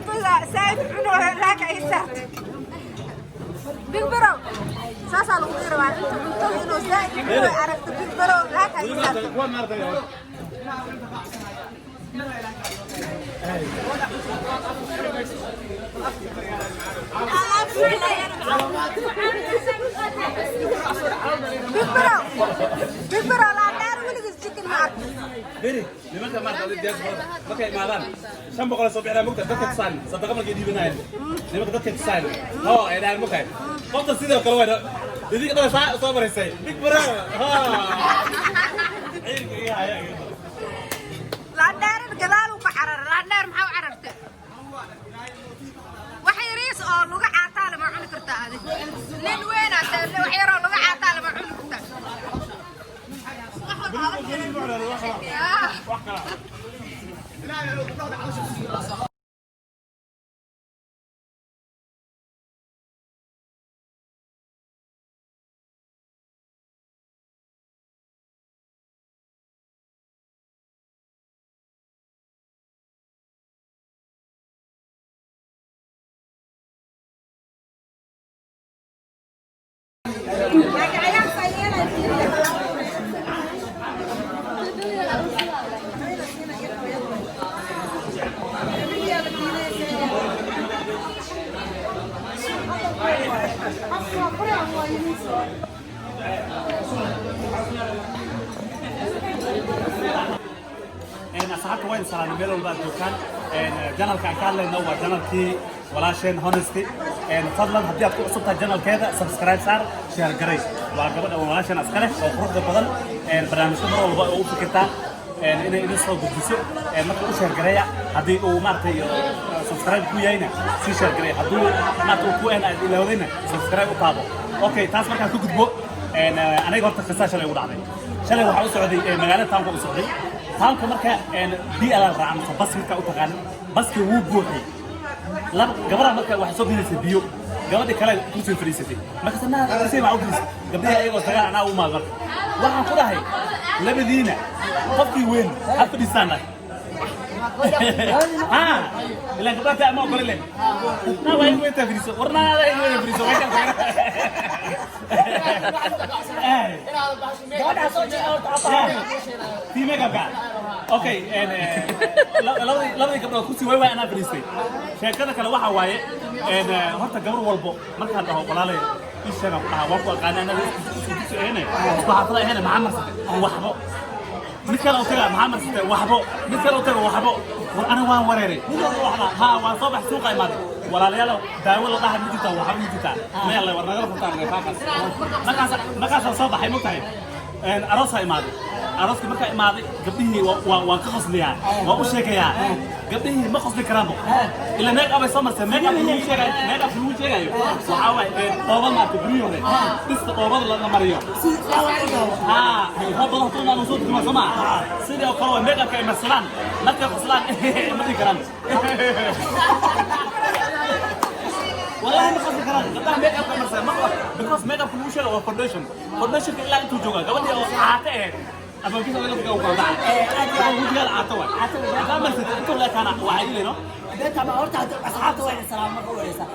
Cuntada saaid cuno, laaka ay saarto. Big bro, saasaa lagu dhihi rabaa inta cuntada inuu saaid cuno aragto. Big bro, laaka ay saarto. Kuwan maaragtay. Big bro, big bro, laandheer weligiis chicken ma arkin. Beri, nimanka maaragtay adiga diaspora markay imaadaan 500 soo bixinaa, mogtahay dadka tusaan sadaqa markay dhiibanayaan, nimanka dadka tusaan hoo ay dhahaan, mogtahay qofta sidoo kale waa idinka dhan saa soo maraysay. Big bro, ha ciilka iga haya. Laandheerin gadaaluu ka cararay. Laandheer, maxaa u carartay? Wax yariis oo luga caataa lama cuni kartaa adig. Nin weynaa tahay, wax yaroo luga caataa lama cuni kartaa. Ah. Wax kala. Laakiin ayaan sayeelay fiiriya. Asxaabta, wayn salaamay meel walba aad joogtaan. Channelka aan ka hadlayno waa channelkii walaasheen Honesty. Fadlan, haddii aad ku cusub tahay channelkeeda, subscribe saar, share garay. Waa gabadha walaasheen iska leh oo quruxda badan. Barnaamijyo mar walba oo u fikirtaa inay idin soo gudbiso. Marka u share gareeya. Haddii uu maaragtay subscribe ku yahayna, sii share gareeya. Hadduu maaragtay uu ku ahayn aad ilaawdayna, subscribe u taabo. Okay, taas markaan ku gudbo, aniga horta qisaa shalay ugu dhacday. Shalay waxaa u socday magaalada townka u socday. Townka marka BL raaca mise bas midka u taqaanin, baskii wuu buuxay. Laba gabadha marka waxay soo gelinaysa biyo, gabadhii kale kursiga fadhiisatay. Markaas naa kursiga maxaa u fadhiisatay? Gabdhihii ayagoo tagaan anaa u imaad. Marka waxaan ku dhahay, labadiina qofkii weyn ha fadhiistaan. Ha ilaa gabdhaha ma ogole leh naa waa igu weyntaa fadhiiso, war naa adaa igu weyn fadhiiso meeshaan taagana. Tii makeupka. Okay, labadii gabdhood kursi way waay, anaa fadhiistay. Sheekada kale waxa waaye, horta gabar walbo markaan dhaho, walaalay ii sheegaan ku dhahaa, waan ku aqaanay, anaga isku dugsi ahayne, isku xaafada ahayne, maxaa marsatay? Waxbo. Mid kale u taga, maxaa marsatay? Waxbo. Mid kale u taga, waxbo. War aniga waan wareeray. Ha waan soo bax, suuqa imaaday. Walaalayaal, daawo la dhahay ma jirtaa? Waxba ma jirtaa? Maya war nagala furtaan faaqas. Markaasaan soo baxay, mogtahay, aroosaa imaaday. Arooskii markaa imaaday, gabdhihii waan ka qosliyaa, waan u sheekayaa. Gabdhihii ma qosli karaanbo ila make up ay soo martay. Make up lagu sheegayo, make up lagu sheegayo waxaa waaye dhoobad maartay, guryihii hore dhista dhoobada la mariyo. Ha roob badan hadduu imaado soo dugmaa soo maa, sidii oo kale waa make upka ay marsadaan. Markay qoslaan ma dhihi karaan, والله ما قصدي كلام. gabdhaha make up marsan ma, because make up lagu sheego waa foundation. Foundationka ilaa intuu joogaa gabadhii oo caate ahayd ama bisa laga fugaa u qaldaa wejigaada caato waay hadaa marsatay intuu leekaana waxaa ilino. Beenta ma horta asxaabta waa salaam marka u horeysa.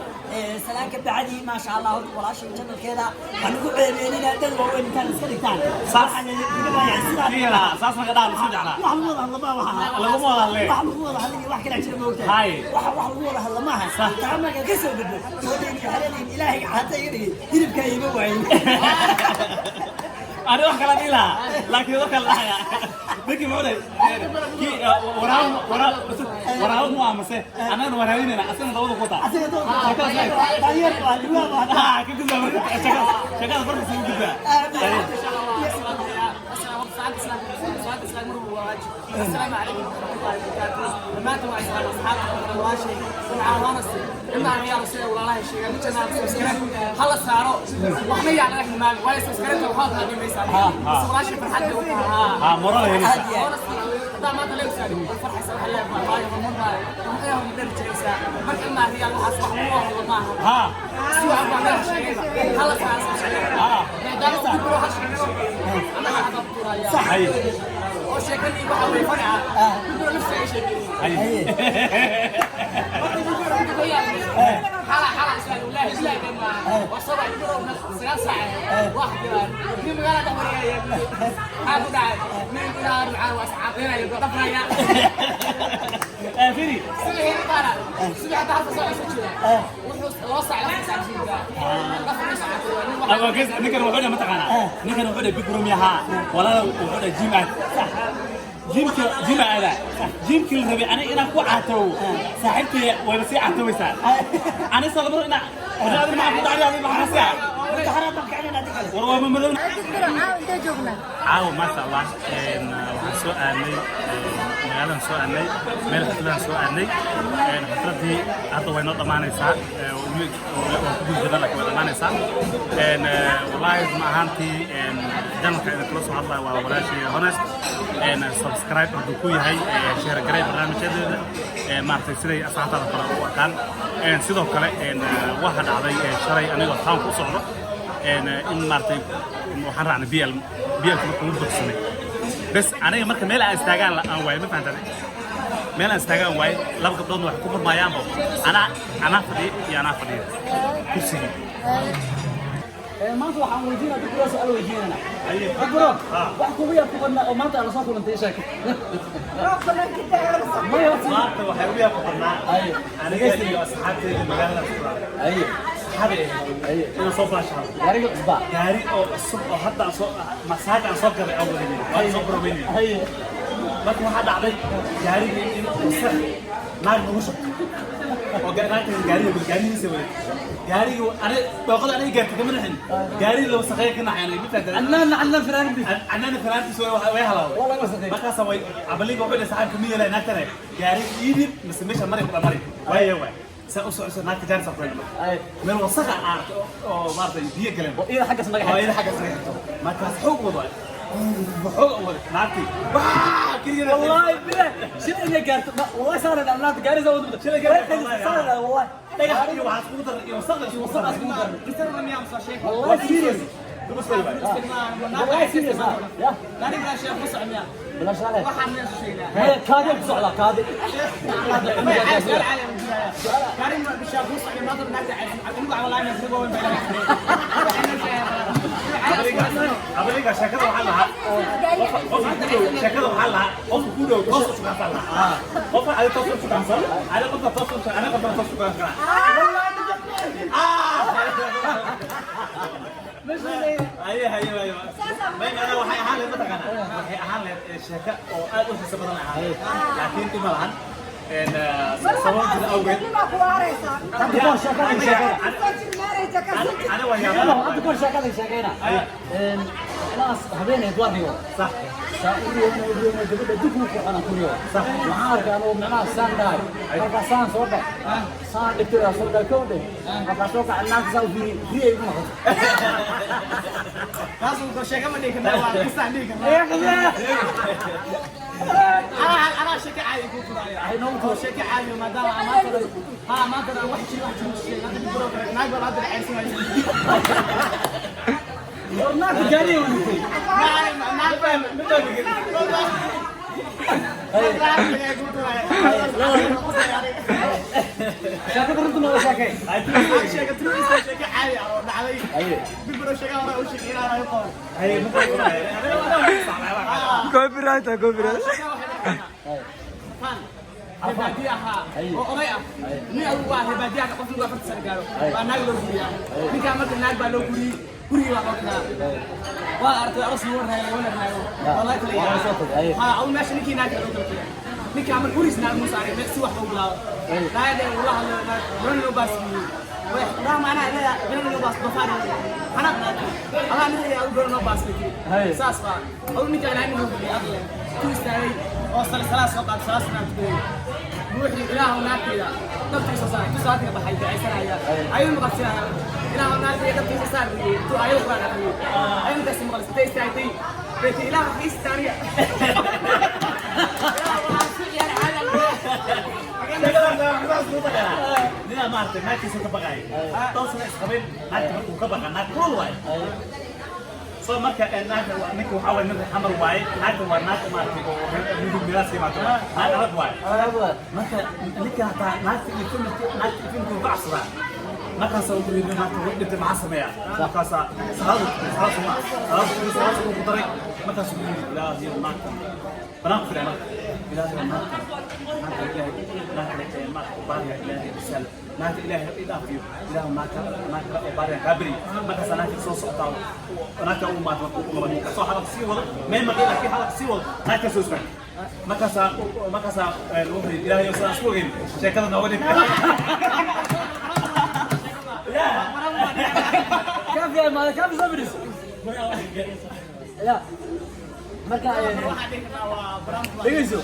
Salaan ka bacdi, maasha Allah, horta walaashay channelkeeda waxaan ugu ceebeynina dad waaweyn intaan iska dhigtaan. Saas. Waxaan iga baayac sidaa. Fiira, saas naga dhaal si jeclaa. Wax lagu wada hadla ma waxa. Laguma wada hadle. Wax lagu wada hadla iyo wax kale jira, moogtahay. Haye. Wax lagu wada hadla maaha. Sax. Taa marka ka soo gudbo, wadayni xeladin Ilaahay xata iga dhigay hilibka iiga waayin. Ani wax kala dhihi lahaa, laakiin wax kala dhahaya ninkii muxuu dhahay kii waraabo waraabo waraabo mu amase annagana waraabinayna, asagana dabada ku wataa. Asiga daanyeerka waa dhibaa waa. Ah, ka gudbaa marka shaqada, shaqada marka soo gudbaa. السلام عليكم ورحمة الله وبركاته. dhammaantiin waa islaan asxaabta walaashay waxaa hoonasi ilmaha riyaal sida walaalaha sheegay mid subscribe hala saaro, waxna yaa laga hilmaami waayo subscribe waxaa kala dhimaysaa bas walaashay farxad bay u tahay. Ha moral helaysa. Haddaa maanta la ogsaado way farxaysa, waxay leedahay waayo horumar baa waxay horumar dheri jiraysaa. Marka ilmaha riyaal waxaas wax lagu wada maaha. Si waxaan baa meel sheegayba hala saaro subscribe maadaama uu ku hal shay sheegay annaga hadda ku tuuraya oo sheekadii waxa weeye faraca ku nafsa ay sheegay. والله بالله ما وصبع يقولوا 9 ساعة واحد من مقالة دورية هذا دعاء من دولار مع أصحابنا يقول طفرة Firi. سبعة قال سبعة تعرف سبعة ستة وصع على 9 Ama kes ninkan wuxuu dhahay, mataqaanaa, ninkan wuxuu dhahay, "Big bro miyaha walaal?" Wuxuu dhahay, "Gym aad, gymka, gym aada." Gymkii la rabay aniga inaan ku caatow, saaxiibtay wayba sii caatowaysaa. Ani sababro inaa adiga maxaa ku dhacday? Adiga maxaa sii Mudaharaad baan kicinayna hadii kale. War waa madow. Big Bro, caawa intee joognaa? Caawa, maasha Allah, waxaan soo aadnay magaaladan, soo aadnay meel xafladaan soo aadnay. Xafladii hadda way noo dhammaanaysaa, weli waan ku guda jirnaa, laakiin way dhammaanaysaa. Wallaahi run ahaantii, channelka idinkula soo hadlaya waa walaashii Honest. Subscribe hadduu ku yahay, share garay barnaamijyadeeda, maaragtay, siday asxaabtaada kale u arkaan. Sidoo kale waxaa dhacday shalay anigoo townka u socdo in maaragtay waxaan raacnay BL. BL-ka marka ugu buuxsamay bes, aniga marka meel aan istaagaan aan waayo, ma fahantaan, meel aan istaagaan waaye. Laba gabdhoodna waxay ku murmaayaanbo, anaa fadhiya iyo anaa fadhiya kursigii. Maanta waxaan weydiinaa Big Bro, su'aal weydiinana. Big Bro, wax kugu yaab ku badnaa oo maanta aan la soo kulantay, sheeg. Maya. Maanta waxay ugu yaab badnaa aniga iyo asxaabteyda magaalada ku raacay. Asxaabi inaan soo baashaado. Gaariga cusbaa. Gaari oo cusub oo hadda aan soo masaaj aan soo gaday aan wadanay, waan soo baraweynay. Marka waxaa dhacday gaarigii in wasakh naag nagu shubto oo naagta gaariga gaarigiisa waday. Gaarigii ani dhooqada aniga gaartay kama naxin, gaarigii la wasakheeya ka naxay aniga, ma fahantaa? Cadnaan, Cadnaan fanaanadii. Cadnaan fanaantiisa way halaaway. Wallahi wasakheey. Markaasa way cabaliga wuxuu dhahay, "Saxaabka ma yeelay naagtane gaari iidib mise meesha mari ku dhamari waaye." Waay saa u socoso naagta jaanis aan ku helnay meel wasakha aan arkay oo maaragtay biyo galeen. Oo iyada xaggaas naga oo xigto. Iyada xaggaas naga xigto. Markaas xoog wada, xoog wada naagtii waa keliya. Wallahi billah, shil inay gaarto wallahi saaran Cadnaan gaari saa wada. Shil inay gaarto, wallahi. Saaran wallahi. Dhagax iyo waxaa iskugu daray iyo wasakh Wasakh iskugu daray. Wallahi Wallahi serious. Wallahi serious ah. Ya. Bila shalay. Hee, kaadi ku socdaa kaadi. Abaliga sheekada waxaa lahaa qofka ku dhow, sheekada waxaa lahaa qofka ku dhow toos u shukaansan lahaa. Qofka adi toos u shukaansan, adi qofka toos u shukaansan, aniga qofka toos u shukaansan. Haye haye haye, may ana waxay ahaan lahayd, mataqaanaa, waxay ahaan lahayd sheeko oo aad u xiiso badan ahaan lahayd, laakiin dhib ma lahan sabab jira awgeed. Hadda kahor sheekada sheekada. Ani waa Yalla, yaabaa. Hadda kahor sheekada sheekayna. Class habeenayd waa dhigo. Saa u riyoona, u riyoona, gabadha dib u kuxana ku riyo. Waxaan arkay anoo micnaha saan dhahay. Markaa saan soo dhac. Saan dhigtay soo dhac kow dhig. Markaa soo kacay naagta saa u fiiri, riyay igu noqotay. Ee, qadee. أنا شكي عادي يكون Ay, noogu tuur. شكي عادي ما دام ما ها ما ترى واحد شيء واحد شيء هذا بيقولوا ناقل هذا العين. War naagta gaariga wadatay. ما فاهم. Sheekada runta nooga sheekay. Haye. Copyright, copyright. Rebaadiyaha oo oday ah, nin adugu waa rebaadiyaha, qof ninka 40 sano gaaro waa naag loo guriyaa. Ninkaa marka naag baa loo guriyey, gurigii baa loo dhigaa. Waa aragtay aros lagu raayo, wala raayo, waa laga kala yaacay. Ha aw meesha ninkii naag loo kala tagay. Ninkaa marka gurigiis naag muuse arag si wax loo bilaabo naag ula hadlo garan loo baasiyey way raa macnaha leeyahay garan loo baas dofaar xanaaq naag adaa nin ayaa u garan loo baasiyey. Saas baa aw ninkaa naag loo guriyey aqle ku istaagay oo sal salaad soo qaad salaad sunaa tukaday ruuxii ilaahu naagtayda dhabtiisa saar intuu salaadka baxay ducaysanaya ayuu maqalsinaya ilaahu naagtayda dhabtiisa saar biyey intuu ayuu quraan akhriyey ayuu intaas maqalsay intay istaagtay beeti ilaah wax ii istaaniya. Ninaa maaragtay naagtiisa ka baqaaya, dhowr sano isqabeen, naagta markuu ka baqa, naag kulul waaye. So marka naagta ninka waxaa waaye nin xamar waaye, naagta waa naag maaragtay oo reer mudug milaas ka imaatay, naag adag waaye. Marka ninka hataa naagta iyo familka, naagta iyo familka wuu ka cabsadaa. Markaasaa wuxuu yidhi, naagta way dhintay, maxaa sameeyaa? Markaasaa salaadu salaad suma salaadu salaad ku daray. Markaasuu yidhi, Ilaahayow, naagtan banaan ku firay. Marka, Ilaahayow, naagtan naagta Ilaahay naagta maarka u baariya, Ilaahay isal naagta, Ilaahay i dhaafiyo, Ilaahu naagta naagta oo baariya kaa beri. Markaasaa naagta soo socotaa, naagta u maata markuu u laba soo hadalka sii wado meel maqii, laakiin hadalka sii wado naagta soo istaagtay. Markaasaa wuxuu yidhi, Ilaahayow, sidaan isku ogeyn sheekada nooga dhig. Yeah. Kaafi maada kaafi soo fadhiiso ya. Marka dhegeyso.